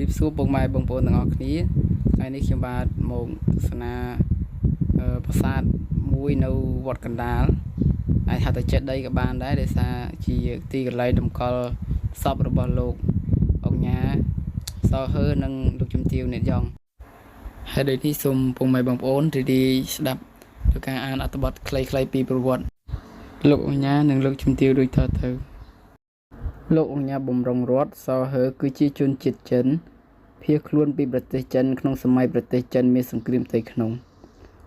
រាបសួរពុកម៉ែបងប្អូនទាំងអស់គ្នាថ្ងៃនេះខ្ញុំបាទមកទស្សនាប្រាសាទមួយនៅវត្តកណ្ដាលអាចហៅថាចេតិយក៏បានដែរដោយសារជាទីកន្លែងតម្កល់សពរបស់លោកឧកញ៉ាសហឺនិងលោកជំទាវអ្នកយ៉ងហើយដូចនេះសូមពុកម៉ែបងប្អូនរីករាយស្ដាប់ទៅការអានអត្ថបទខ្លីៗពីប្រវត្តិលោកឧកញ៉ានិងលោកជំទាវដូចតទៅ លោកឧកញ៉ាបំរុងរ័ត្ន ស ហឺ គឺជាជនជាតិចិន ភៀសខ្លួនពីប្រទេសចិនក្នុងសម័យប្រទេសចិនមានសង្គ្រាមផ្ទៃក្នុង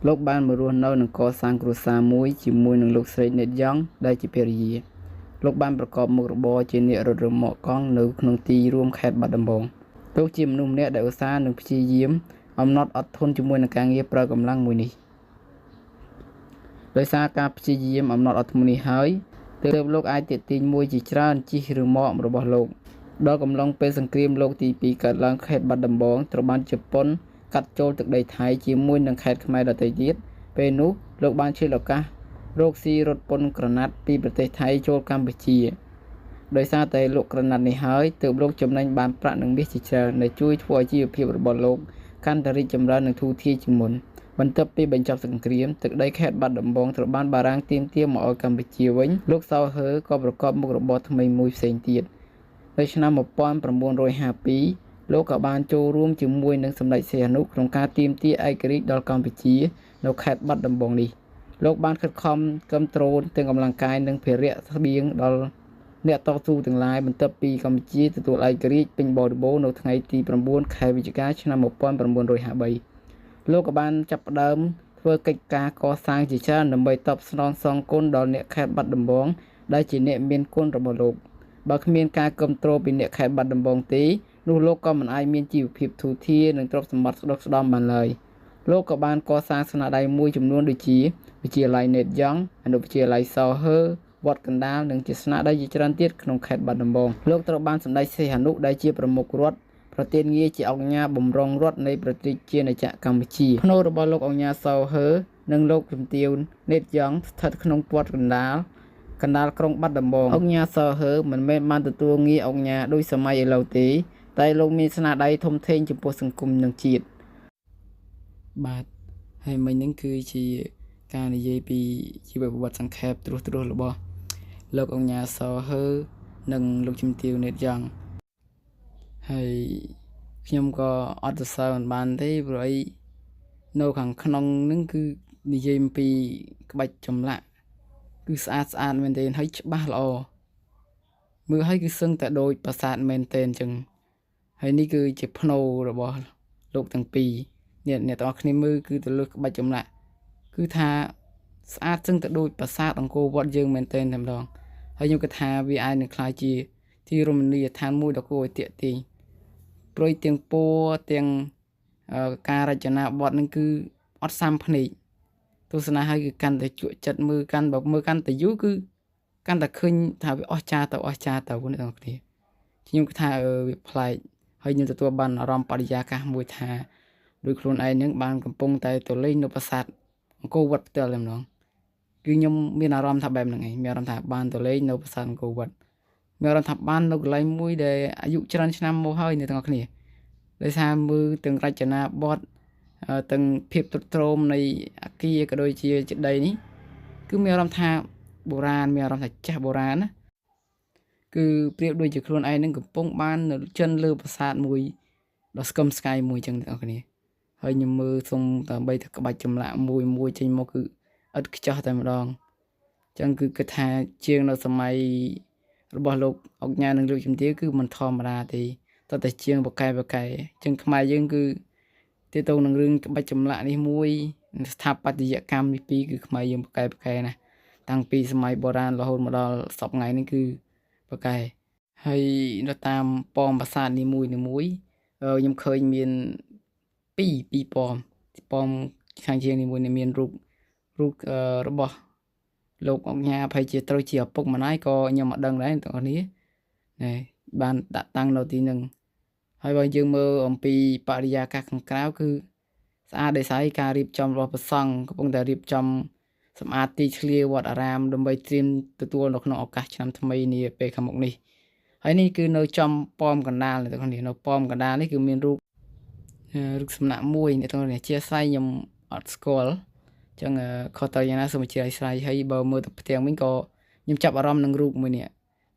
លោកបានមករស់នៅនិងកសាងគ្រួសារមួយជាមួយនឹងលោកស្រីនេត យ៉ង់ ដែលជាភរិយា លោកបានប្រកបមុខរបរជាអ្នករត់រ៉ឺម៉កកង់នៅក្នុងទីរួមខេត្តបាត់ដំបង លោកជាមនុស្សម្នាក់ដែលឧស្សាហ៍និងព្យាយាមអំណត់អត់ធន់ជាមួយនឹងការងារប្រើកម្លាំងមួយនេះ ដោយសារការព្យាយាមអំណត់អត់ធ្មត់នេះហើយ ទើបលោកអាចទាក់ទាញមួយជាច្រើនជិះរ៉ឺម៉ករបស់លោក ដល់កំឡុងពេលសង្គ្រាមលោកទីពីរកើតឡើងខេត្តបាត់ដំបងត្រូវបានជប៉ុនកាត់ចូលទឹកដីថៃជាមួយនឹងខេត្តខ្មែរដទៃទៀត ពេលនោះលោកបានឆ្លៀតឱកាសរកស៊ីរត់ពន្ធក្រណាត់ពីប្រទេសថៃចូលកម្ពុជា ដោយសារតែលក់ក្រណាត់នេះហើយទើបលោកចំណេញបានប្រាក់និងមាសជាច្រើនដែលជួយធ្វើឲ្យជីវភាពរបស់លោកកាន់តែរីកចម្រើននិងធូរធារជាងមុន បន្ទាប់ពីបញ្ចប់សង្គ្រាម ទឹកដីខេត្តបាត់ដំបងត្រូវបានបារាំងទាមទារមកឲ្យកម្ពុជាវិញ លោកសៅហឺក៏ប្រកបមុខរបរថ្មីមួយផ្សេងទៀត នៅឆ្នាំ1952លោកក៏បានចូលរួមជាមួយនឹងសម្ដេចសីហនុក្នុងការទាមទារឯករាជ្យដល់កម្ពុជានៅខេត្តបាត់ដំបងនេះ លោកបានខិតខំគ្រប់គ្រងទាំងកម្លាំងកាយនិងភារៈស្បៀងដល់អ្នកតស៊ូទាំងឡាយបន្ទាប់ពីកម្ពុជាទទួលឯករាជ្យពេញបរិបូរណ៍នៅថ្ងៃទី9ខែវិច្ឆិកាឆ្នាំ1953លោកក៏បានចាប់ផ្ដើមធ្វើកិច្ចការកសាងជាច្រើនដើម្បីតបស្នងសងគុណដល់អ្នកខេត្តបាត់ដំបងដែលជាអ្នកមានគុណរបស់លោកបើគ្មានការគ្រប់គ្រងពីអ្នកខេត្តបាត់ដំបងទេនោះលោកក៏មិនអាចមានជីវភាពធូរធារនិងទ្រព្យសម្បត្តិស្ដុកស្ដំបានឡើយលោកក៏បានកសាងស្នាដៃមួយចំនួនដូចជាវិទ្យាល័យនេតយ៉ងអនុវិទ្យាល័យសហឺវត្តកណ្ដាលនិងជាស្នាដៃជាច្រើនទៀតក្នុងខេត្តបាត់ដំបងលោកត្រូវបានសម្ដេចសីហនុដែលជាប្រមុខរដ្ឋប្រទានងារជាអង្គញាបំរុងរដ្ឋនៃប្រទេសជាណាចក្រកម្ពុជាភ្នូរបស់លោកអង្គញាសោហឺនិងលោកជំទាវនេតយ៉ងស្ថិតក្នុងវត្តកណ្ដាលកណ្ដាលក្រុងបាត់ដំបងអង្គញាសោហឺមិនមែនបានទទួលងារអង្គញាដោយសម័យឥឡូវទេតែលោកមានស្នាដៃធំធេងចំពោះសង្គមនិងជាតិបាទហើយមិញហ្នឹងគឺជាការនិយាយពីជីវប្រវត្តិសង្ខេបត្រួសត្រាសរបស់លោកអង្គញាសហឺនិងលោកជំទាវនេតយ៉ងហើយខ្ញុំក៏អត់សរសើរមិនបានទេព្រោះអីនៅខាងក្នុងហ្នឹងគឺនិយាយអំពីក្បាច់ចម្លាក់គឺស្អាតស្អាតមែនទែនហើយច្បាស់ល្អមើលហើយគឺសឹងតែដូចប្រាសាទមែនទែនអញ្ចឹងហើយនេះគឺជាភ្នូរបស់លោកទាំងពីរអ្នកអ្នកទាំងអស់គ្នាមើលគឺទៅលើក្បាច់ចម្លាក់គឺថាស្អាតសឹងតែដូចប្រាសាទអង្គរវត្តយើងមែនទែនតែម្ដងហើយខ្ញុំគិតថាវាអាចនឹងក្លាយជាទីរមណីយដ្ឋានមួយដ៏គួរឲ្យទាក់ទាញព្រោះទាំងពណ៌ទាំងការរចនាបថនឹងគឺអត់សាំភ្នែកទស្សនាហើយគឺកាន់តែជក់ចិត្តមើលកាន់បើមើលកាន់តែយូរគឺកាន់តែឃើញថាវាអស្ចារ្យទៅអស្ចារ្យទៅអ្នកទាំងអស់គ្នាខ្ញុំគិតថាវាប្លែកហើយខ្ញុំទទួលបានអារម្មណ៍បរិយាកាសមួយថាដោយខ្លួនឯងនឹងបានកំពុងតែទៅលេងនៅប្រាសាទអង្គរវត្តផ្ទាល់តែម្ដងគឺខ្ញុំមានអារម្មណ៍ថាបែបហ្នឹងឯងមានអារម្មណ៍ថាបានទៅលេងនៅប្រាសាទអង្គរវត្តមានអារម្មណ៍ថាបាននៅកន្លែងមួយដែលអាយុច្រើនឆ្នាំមកហើយអ្នកទាំងអស់គ្នាដោយសារមើលទាំងរចនាបថទាំងភាពទ្រុឌទ្រោមនៃអាគារក៏ដូចជាចេតិយនេះគឺមានអារម្មណ៍ថាបុរាណមានអារម្មណ៍ថាចាស់បុរាណណាគឺប្រៀបដូចជាខ្លួនឯងនឹងកំពុងបាននៅចិនលើប្រាសាទមួយដ៏ស្កឹមស្កៃមួយចឹងអ្នកនរគ្នាហើយខ្ញុំមើលសុំដើម្បីតែក្បាច់ចម្លាក់មួយមួយចេញមកគឺឥតខ្ចោះតែម្ដងចឹងគឺគិតថាជាងនៅសម័យរបស់លោកអុកញ៉ានិងលោកជំទាវគឺមិនធម្មតាទេតើតែជាងបកែបកែចឹងខ្មែរយើងគឺទាក់ទងនឹងរឿងក្បាច់ចម្លាក់នេះមួយស្ថាបត្យកម្មនេះពីរគឺខ្មែរយើងបកែបកែណាតាំងពីសម័យបុរាណរហូតមកដល់សប្តាហ៍ថ្ងៃនេះគឺបកែហើយនៅតាមប៉មប្រាសាទនីមួយនីមួយខ្ញុំឃើញមានពីរពីរប៉មប៉មខាងជាងនីមួយនេះមានរូបរូបរបស់លោកអុកញ៉ាប្រហែលជាត្រូវជាឪពុកម្ដាយក៏ខ្ញុំអត់ដឹងដែរបងប្អូននេះណែបានដាក់តាំងនៅទីនឹងហើយបើយើងមើលអំពីបរិយាកាសខាងក្រៅគឺស្អាតដោយសារការរៀបចំរបស់ព្រះសង្ឃកំពុងតែរៀបចំសម្អាតទីធ្លាវត្តអារាមដើម្បីត្រៀមទទួលនៅក្នុងឱកាសឆ្នាំថ្មីនេះពេលខាងមុខនេះ ហើយនេះគឺនៅចំប៉មកណ្ដាលអ្នកទាំងនេះនៅប៉មកណ្ដាលនេះគឺមានរូបរូបសំណាក់មួយអ្នកទាំងនេះជាស្រ័យខ្ញុំអត់ស្គាល់អញ្ចឹងខុសត្រូវយ៉ាងណាសូមអធិស្ឋានហើយបើមើលទៅផ្ទាំងវិញក៏ខ្ញុំចាប់អារម្មណ៍នឹងរូបមួយនេះ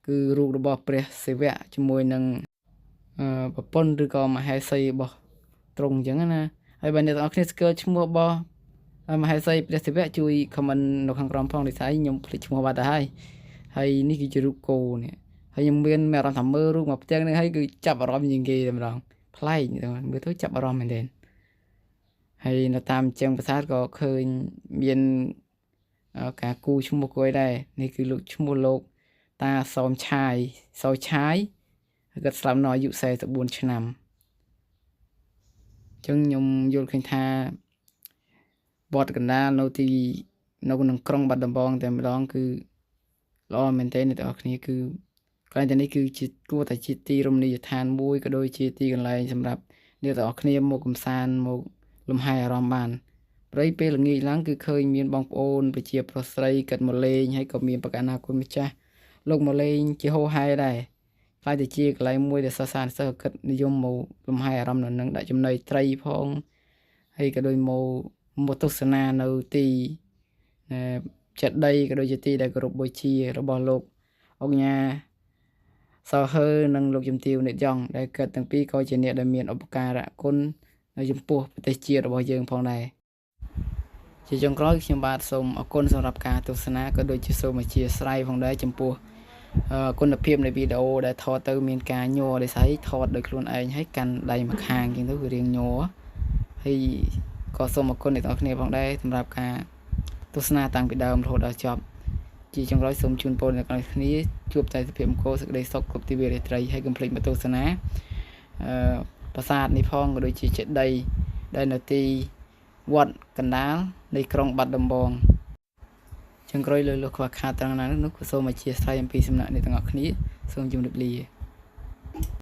គឺរូបរបស់ព្រះសិវៈជាមួយនឹងប្រពន្ធឬក៏មហេសីរបស់ទ្រង់អញ្ចឹងណាហើយបើអ្នកទាំងអស់គ្នាស្គាល់ឈ្មោះរបស់មហេសីព្រះសិវៈជួយ comment នៅខាងក្រោមផងដោយសារខ្ញុំភ្លេចឈ្មោះបាត់ទៅហើយហើយនេះគឺជារូបគោនេះហើយខ្ញុំមានអារម្មណ៍ថាមើលរូបមកផ្ទាំងនេះហើយគឺចាប់អារម្មណ៍ជាងគេតែម្ដងប្លែកមើលទៅចាប់អារម្មណ៍មែនទែនហើយនៅតាមជើងប្រាសាទក៏ឃើញមានការគូឈ្មោះគួយដែរនេះគឺលោកឈ្មោះលោកតាសោមឆាយសោឆាយហើយគាត់ស្លាប់នៅអាយុ44ឆ្នាំអញ្ចឹងខ្ញុំយល់ឃើញថាវត្តកណ្ដាលនៅទីនៅក្នុងក្រុងបាត់ដំបងតែម្ដងគឺល្អមែនទែនអ្នកទាំងអស់គ្នាគឺកន្លែងទាំងនេះគឺជាគួរតែជាទីរមណីយដ្ឋានមួយក៏ដូចជាទីកន្លែងសម្រាប់អ្នកទាំងអស់គ្នាមកកំសាន្តមកលំហែអារម្មណ៍បានព្រៃពេលល្ងាចឡើងគឺឃើញមានបងប្អូនប្រជាប្រុសស្រីកាត់មកលេងហើយក៏មានប្រកាសណាគុណម្ចាស់លោកមកលេងជាហោហែដែរខ្លាចទៅជាកន្លែងមួយដែលសិស្សានុសិស្សគិតនិយមមកលំហែអារម្មណ៍នៅនឹងដាក់ចំណីត្រីផងហើយក៏ដូចមកមកទស្សនានៅទីចេតិយក៏ដូចជាទីដែលគោរពបូជារបស់លោកអង្គញាសោហឺនិងលោកជំទាវនិតយ៉ងដែលគាត់ទាំងពីរក៏ជាអ្នកដែលមានឧបការៈគុណនៅចំពោះប្រទេសជាតិរបស់យើងផងដែរជាចុងក្រោយខ្ញុំបាទសូមអរគុណសម្រាប់ការទស្សនាក៏ដូចជាសូមអធិស្ឋានផងដែរចំពោះគុណភាពនៃវីដេអូដែលថតទៅមានការញ័រដោយសារថតដោយខ្លួនឯងហើយកាន់ដៃម្ខាងជាងទៅវារៀងញ័រហើយក៏សូមអរគុណអ្នកទាំងអស់គ្នាផងដែរសម្រាប់ការទស្សនាតាំងពីដើមរហូតដល់ចប់ជាចុងក្រោយសូមជូនពរអ្នកទាំងអស់គ្នាជួបតែសុភមង្គលសេចក្តីសុខគ្រប់ទីវេរាត្រីហើយកុំភ្លេចមកទស្សនាអឺប្រាសាទនេះផងក៏ដូចជាចេតិយដែលនៅទីវត្តកណ្ដាលនៃក្រុងបាត់ដំបងចុងក្រោយលើលោកខ្វះខាតត្រង់ណានោះក៏សូមអធិស្ឋានអំពីសំណាក់អ្នកទាំងអស់គ្នាសូមជម្រាបលា។